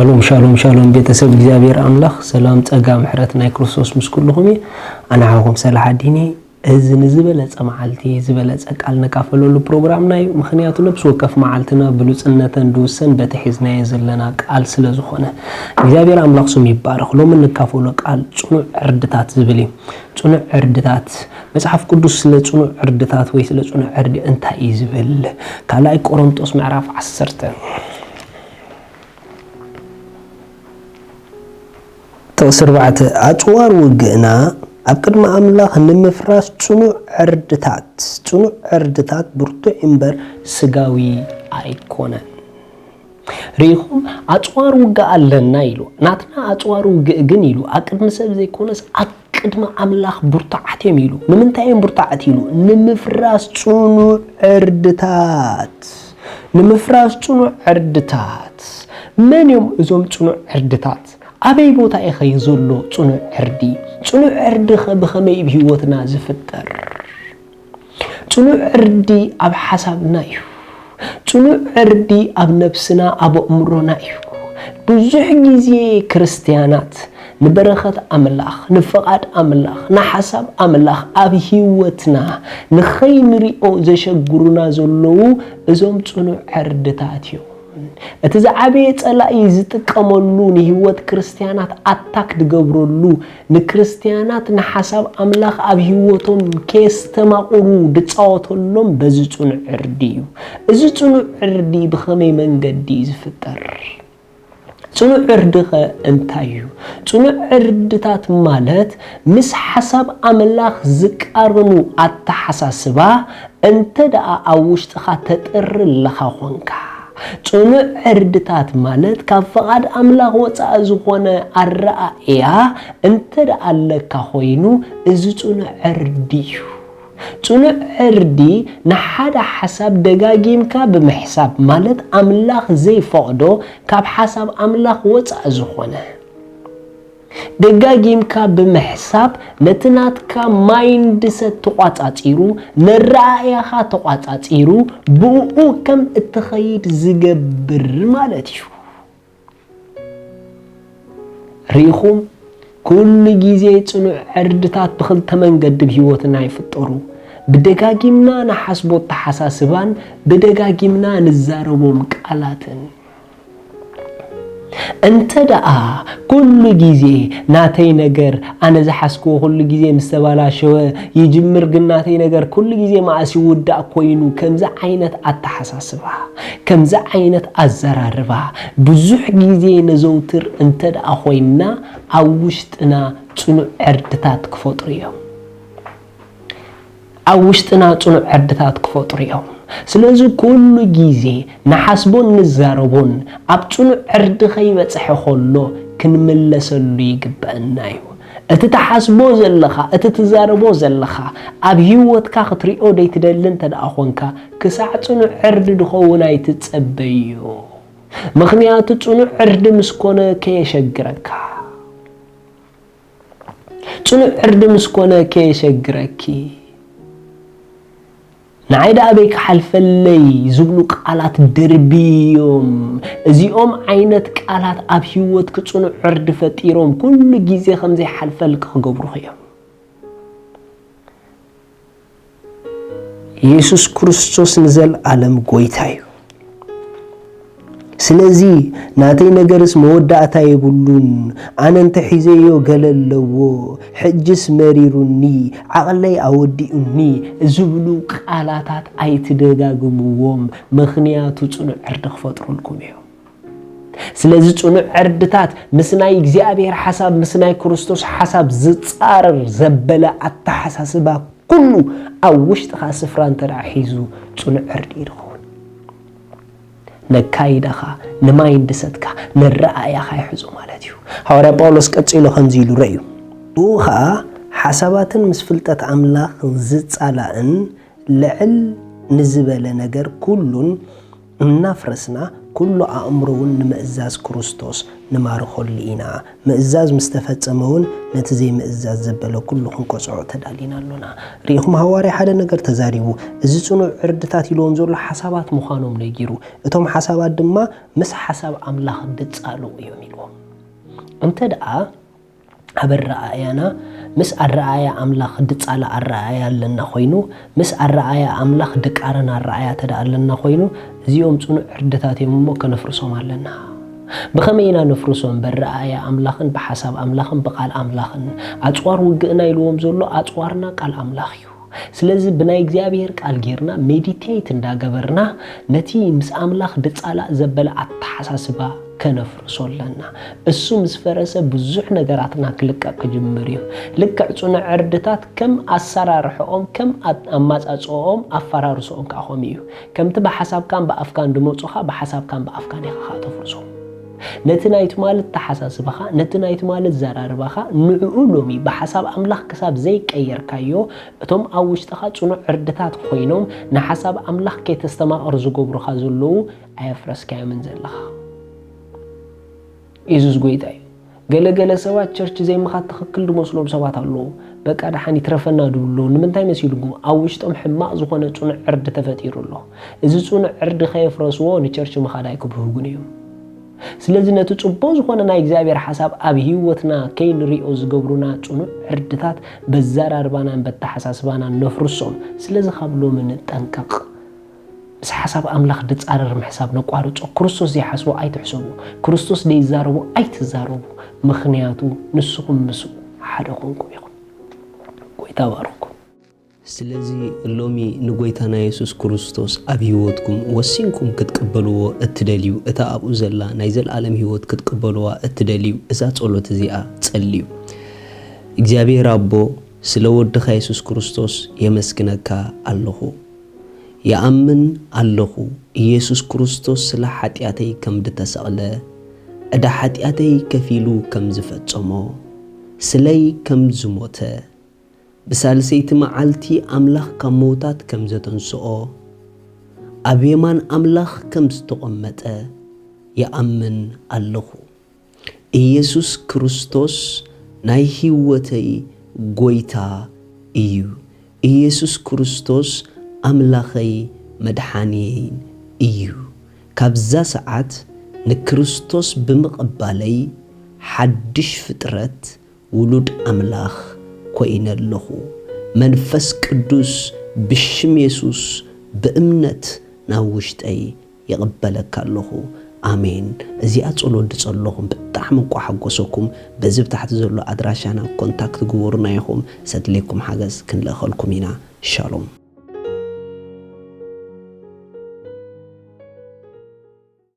ሻሎም ሻሎም ሻሎም፣ ቤተሰብ እግዚኣብሔር ኣምላኽ ሰላም፣ ጸጋ፣ ምሕረት ናይ ክርስቶስ ምስ ኩልኹም እዩ። ኣነ ሓውኹም ሰላሕ ኣዲኒ። እዚ ንዝበለጸ መዓልቲ ዝበለጸ ቃል ንካፈለሉ ፕሮግራምና እዩ። ምኽንያቱ ነብሲ ወከፍ መዓልትና ብሉጽነተን ድውሰን በቲ ሒዝናዮ ዘለና ቃል ስለ ዝኾነ እግዚኣብሔር ኣምላኽ ስሙ ይባረኽ። ሎሚ ንካፈሎ ቃል ጽኑዕ ዕርድታት ዝብል እዩ። ጽኑዕ ዕርድታት፣ መጽሓፍ ቅዱስ ስለ ጽኑዕ ዕርድታት ወይ ስለ ጽኑዕ ዕርዲ እንታይ እዩ ዝብል? ካልኣይ ቆሮንጦስ ምዕራፍ ዓሰርተ ጥቕሲ ኣርባዕተ፣ ኣጽዋር ውግእና ኣብ ቅድሚ ኣምላኽ ንምፍራስ ጽኑዕ ዕርድታት፣ ጽኑዕ ዕርድታት ብርቱዕ እምበር ስጋዊ ኣይኮነን። ርኢኹም፣ ኣጽዋር ውግእ ኣለና ኢሉ፣ ናትና ኣጽዋር ውግእ ግን ኢሉ ኣብ ቅድሚ ሰብ ዘይኮነስ ኣብ ቅድሚ ኣምላኽ ብርቱዓት እዮም ኢሉ። ንምንታይ እዮም ብርቱዓት ኢሉ? ንምፍራስ ጽኑዕ ዕርድታት። ንምፍራስ ጽኑዕ ዕርድታት። መን እዮም እዞም ጽኑዕ ዕርድታት? ኣበይ ቦታ እዩ ኸ ዘሎ ጽኑዕ ዕርዲ? ጽኑዕ ዕርዲ ኸ ብኸመይ እዩ ኣብ ህይወትና ዝፍጠር? ጽኑዕ ዕርዲ ኣብ ሓሳብና እዩ። ጽኑዕ ዕርዲ ኣብ ነብስና፣ ኣብ ኣእምሮና እዩ። ብዙሕ ግዜ ክርስትያናት ንበረኸት ኣምላኽ፣ ንፍቓድ ኣምላኽ፣ ንሓሳብ ኣምላኽ ኣብ ህይወትና ንኸይንሪኦ ዘሸግሩና ዘለዉ እዞም ጽኑዕ ዕርድታት እዮም። እቲ ዝዓበየ ጸላኢ ዝጥቀመሉ፣ ንህይወት ክርስትያናት ኣታክ ዝገብረሉ፣ ንክርስትያናት ንሓሳብ ኣምላኽ ኣብ ህይወቶም ከየስተማቕሩ ዝጻወተሎም በዚ ጽኑዕ ዕርዲ እዩ። እዚ ጽኑዕ ዕርዲ ብኸመይ መንገዲ እዩ ዝፍጠር? ጽኑዕ ዕርዲ ኸ እንታይ እዩ? ጽኑዕ ዕርድታት ማለት ምስ ሓሳብ ኣምላኽ ዝቃረኑ ኣተሓሳስባ እንተ ደኣ ኣብ ውሽጥኻ ተጥሪ ኣለኻ ኾንካ። ጽኑዕ ዕርድታት ማለት ካብ ፍቓድ ኣምላኽ ወጻኢ ዝኾነ ኣረኣእያ እንተ ደኣ ኣለካ ኾይኑ፣ እዚ ጽኑዕ ዕርዲ እዩ። ጽኑዕ ዕርዲ ንሓደ ሓሳብ ደጋጊምካ ብምሕሳብ፣ ማለት ኣምላኽ ዘይፈቕዶ፣ ካብ ሓሳብ ኣምላኽ ወጻኢ ዝኾነ፣ ደጋጊምካ ብምሕሳብ፣ ነቲ ናትካ ማይንድሰት ተቋጻጺሩ፣ ነረኣእያኻ ተቋጻጺሩ፣ ብእኡ ከም እትኸይድ ዝገብር ማለት እዩ። ርኢኹም፣ ኩሉ ግዜ ጽኑዕ ዕርድታት ብኽልተ መንገዲ ብህይወትና ይፍጠሩ። ብደጋጊምና ንሓስቦ ኣተሓሳስባን ብደጋጊምና ንዛረቦም ቃላትን። እንተ ደኣ ኩሉ ግዜ ናተይ ነገር፣ ኣነ ዝሓስክዎ ኩሉ ግዜ ምስ ተባላሸወ ይጅምር፣ ግን ናተይ ነገር ኩሉ ግዜ መኣስ ይውዳእ ኮይኑ፣ ከምዚ ዓይነት ኣተሓሳስባ፣ ከምዚ ዓይነት ኣዘራርባ ብዙሕ ግዜ ነዘውትር እንተ ደኣ ኮይንና፣ ኣብ ውሽጥና ጽኑዕ ዕርድታት ክፈጥሩ እዮም። ኣብ ውሽጥና ጽኑዕ ዕርድታት ክፈጥሩ እዮም። ስለዚ ኩሉ ግዜ ንሓስቦን ንዛረቦን ኣብ ጽኑዕ ዕርዲ ከይበጽሐ ከሎ ክንምለሰሉ ይግበአና እዩ። እቲ ትሓስቦ ዘለኻ፣ እቲ ትዛረቦ ዘለኻ ኣብ ህይወትካ ክትሪኦ ዘይትደሊ እንተ ደኣ ኾንካ፣ ክሳዕ ጽኑዕ ዕርዲ ድኸውን ኣይትጸበዮ። ምኽንያቱ ጽኑዕ ዕርዲ ምስ ኮነ ከየሸግረካ። ጽኑዕ ዕርዲ ምስ ኮነ ከየሸግረኪ። ንዓይ ደኣ ኣበይ ክሓልፈለይ ዝብሉ ቃላት ደርብዮም። እዚኦም ዓይነት ቃላት ኣብ ህይወትኪ ጽኑዕ ዕርዲ ፈጢሮም ኩሉ ግዜ ከም ዘይሓልፈልኪ ክገብሩኺ እዮም። የሱስ ክርስቶስ ንዘለኣለም ጐይታ እዩ። ስለዚ ናተይ ነገርስ መወዳእታ የብሉን፣ ኣነ እንተሒዘዮ ገለ ኣለዎ፣ ሕጅስ መሪሩኒ፣ ዓቕለይ ኣወዲኡኒ ዝብሉ ቃላታት ኣይትደጋግምዎም፣ ምኽንያቱ ጽኑዕ ዕርዲ ክፈጥሩልኩም እዮም። ስለዚ ጽኑዕ ዕርድታት ምስ ናይ እግዚኣብሔር ሓሳብ፣ ምስ ናይ ክርስቶስ ሓሳብ ዝጻረር ዘበለ ኣተሓሳስባ ኩሉ ኣብ ውሽጥኻ ስፍራ እንተ ደኣ ሒዙ ጽኑዕ ዕርዲ እዩ ዝኸውን። ነካይዳኻ፣ ንማይንድሰትካ፣ ነረኣእያኻ ይሕዞ ማለት እዩ። ሃዋርያ ጳውሎስ ቀጺሉ ከምዚ ኢሉ ረእዩ። ብኡ ኸኣ ሓሳባትን ምስ ፍልጠት ኣምላኽ ዝጻላእን ልዕል ንዝበለ ነገር ኩሉን እናፍረስና ኩሉ ኣእምሮ እውን ንምእዛዝ ክርስቶስ ንማርኸሉ ኢና። ምእዛዝ ምስ ተፈጸመ እውን ነቲ ዘይምእዛዝ ዘበለ ኩሉ ክንቀጽዖ ተዳሊና ኣሎና። ርኢኹም፣ ሃዋርያ ሓደ ነገር ተዛሪቡ፣ እዚ ጽኑዕ ዕርድታት ኢልዎም ዘሎ ሓሳባት ምዃኖም ነጊሩ፣ እቶም ሓሳባት ድማ ምስ ሓሳብ ኣምላኽ ድጻሉ እዮም ኢልዎም። እንተ ደኣ ኣብ ኣረኣእያና ምስ ኣረኣእያ ኣምላኽ ድጻለ ኣረኣእያ ኣለና ኮይኑ፣ ምስ ኣረኣእያ ኣምላኽ ድቃረን ኣረኣእያ ተደኣ ኣለና ኮይኑ፣ እዚኦም ጽኑዕ ዕርድታት እዮም እሞ ከነፍርሶም ኣለና። ብኸመይ ኢና ነፍርሶም? በረኣእያ ኣምላኽን ብሓሳብ ኣምላኽን ብቓል ኣምላኽን። ኣጽዋር ውግእና ኢልዎም ዘሎ ኣጽዋርና ቃል ኣምላኽ እዩ። ስለዚ ብናይ እግዚኣብሔር ቃል ጌርና ሜዲቴት እንዳገበርና ነቲ ምስ ኣምላኽ ድጻላእ ዘበለ ኣተሓሳስባ ከነፍርሶ ኣለና። እሱ ምስ ፈረሰ ብዙሕ ነገራትና ክልቀቕ ክጅምር እዩ። ልክዕ ጽኑዕ ዕርድታት ከም ኣሰራርሕኦም፣ ከም ኣት-፣ ኣማጻጽኦም፣ ኣፈራርሶኦም ከኣ ከምኡ እዩ። ከምቲ ብሓሳብካን ብኣፍካን ድመጹኻ ብሓሳብካን ብኣፍካን ኢኻ ከኣ ተፍርሶ። ነቲ ናይ ትማሊ ኣተሓሳስባኻ፣ ነቲ ናይ ትማሊ ኣዘራርባኻ፣ ንዕኡ ሎሚ ብሓሳብ ኣምላኽ ክሳብ ዘይቀየርካዮ፣ እቶም ኣብ ውሽጥኻ ጽኑዕ ዕርድታት ኮይኖም ንሓሳብ ኣምላኽ ከይተስተማቕር ዝገብሩኻ ዘለዉ ኣየፍረስካዮምን ዘለኻ። የሱስ ጎይታ እዩ። ገለ ገለ ሰባት ቸርች ዘይምኻድ ትኽክል ዝመስሎም ሰባት ኣለዉ። በቃ ደሓን ይትረፈና ድብሉ ኣለዉ። ንምንታይ መሲልኩም? ኣብ ውሽጦም ሕማቕ ዝኾነ ጽኑዕ ዕርዲ ተፈጢሩ ኣሎ። እዚ ጽኑዕ ዕርዲ ከየፍረስዎ ንቸርች ምኻድ ኣይክብህጉን እዮም። ስለዚ ነቲ ጽቡቕ ዝኾነ ናይ እግዚኣብሔር ሓሳብ ኣብ ህይወትና ከይንሪኦ ዝገብሩና ጽኑዕ ዕርድታት በዘራርባናን በተሓሳስባናን ነፍርሶም። ስለዚ ካብ ሎሚ ንጠንቀቕ። ምስ ሓሳብ ኣምላኽ ድጻረር ምሕሳብ ነቋርጾ። ክርስቶስ ዘይሓስቦ ኣይትሕሰቡ። ክርስቶስ ዘይዛረቦ ኣይትዛረቡ። ምኽንያቱ ንስኹም ምስኡ ሓደ ኮንኩም ኢኹም። ጎይታ ባርኩም። ስለዚ ሎሚ ንጎይታና የሱስ ክርስቶስ ኣብ ህይወትኩም ወሲንኩም ክትቅበልዎ እትደልዩ፣ እታ ኣብኡ ዘላ ናይ ዘለኣለም ህይወት ክትቅበልዋ እትደልዩ፣ እዛ ጸሎት እዚኣ ጸልዩ። እግዚኣብሔር ኣቦ፣ ስለ ወድኻ የሱስ ክርስቶስ የመስግነካ ኣለኹ። ይኣምን ኣለኹ፣ ኢየሱስ ክርስቶስ ስለ ሓጢኣተይ ከም ድተሰቕለ፣ ዕዳ ሓጢኣተይ ከፊሉ ከም ዝፈጸሞ፣ ስለይ ከም ዝሞተ፣ ብሳልሰይቲ መዓልቲ ኣምላኽ ካብ መውታት ከም ዘተንስኦ፣ ኣብ የማን ኣምላኽ ከም ዝተቖመጠ ይኣምን ኣለኹ። ኢየሱስ ክርስቶስ ናይ ህይወተይ ጎይታ እዩ። ኢየሱስ ክርስቶስ ኣምላኸይ መድሓንየይን እዩ። ካብዛ ሰዓት ንክርስቶስ ብምቕባለይ ሓድሽ ፍጥረት ውሉድ ኣምላኽ ኮይነ ኣለኹ። መንፈስ ቅዱስ ብሽም የሱስ ብእምነት ናብ ውሽጠይ ይቕበለካ ኣለኹ። ኣሜን። እዚኣ ጸሎት ድጸለኹም ብጣዕሚ እንቋ ሓጎሰኩም። በዚ ብታሕቲ ዘሎ ኣድራሻና ኮንታክት ግበሩና ኢኹም። ዘድልየኩም ሓገዝ ክንልእኸልኩም ኢና። ሻሎም።